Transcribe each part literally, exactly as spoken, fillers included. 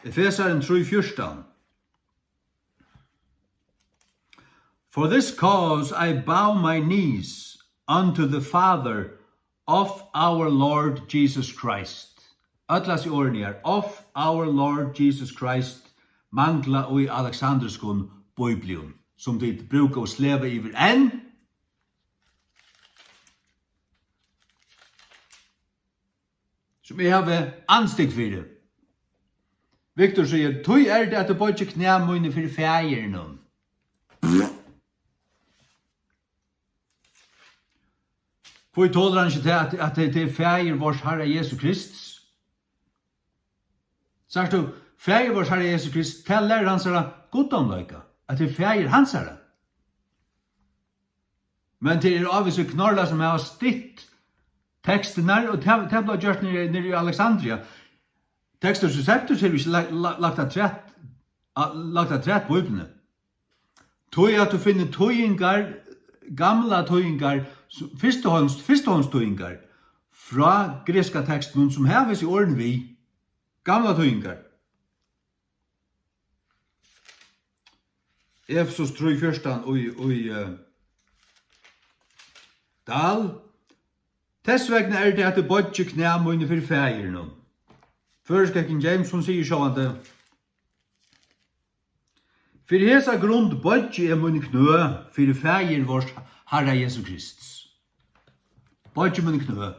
Efesarin trý fjúrtan. For this cause I bow my knees unto the Father of our Lord Jesus Christ. Øll hasi orðini her, of our Lord Jesus Christ, mangla í aleksandriskum bíblium, sum tit brúka og sleva yvir enn, sum eg havi andstygg fyri. Viktor sigur, tí er tað, at eg boyggi knæ míni fyri faðirinum. Hví tolir hann ikki tað, at, at tað, tað er faðir vors Harra Jesu Krists? Sært tú, faðir vors Harra Jesu Krists, tað lærir hansara guddomleika, at tað er faðir hansara. Men tað eru ávísir knorrar, sum hava stytt tekstirnar, og tað, tað bleiv gjørt niðri, niðri í Alexandria. Textus Receptus hevur ikki la-, la-, lagt afturat, a-, lagt afturat Bíbliuni. Tí at tú finnur týðingar, gamlar týðingar, s-, fyrstuhonds-, fyrstuhondstýðingar frá grikska tekstinum, sum hava hesi orðini við, gamlar týðingar. Efesus trý fjúrtan í, í, eh, Dal. Tess vegna er tað, at eg boyggi knæ míni fyri faðirinum. Føroyska King James, hon sigur sjálvandi, fyri hesa grund boyggi eg míni knø fyri faðir vors Harra Jesu Krists. Boyggi míni knø.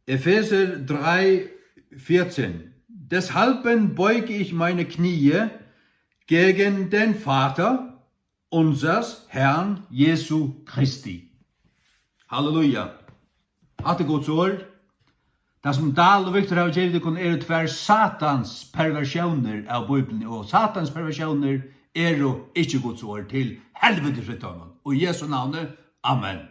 Efeser drei vierzehn. Deshalben beuge ich meine Knie gegen den Vater unseres Herrn Jesu Christi. Halleluja. Hatta er Guds orð. Tað, sum Dal og Viktor hava givið tykkum, eru tvær satans perversjónir av Bíbliuni, og satans perversjónir eru ikki Guds orð. Til helviti við teimum. Og í Jesu navni, amen.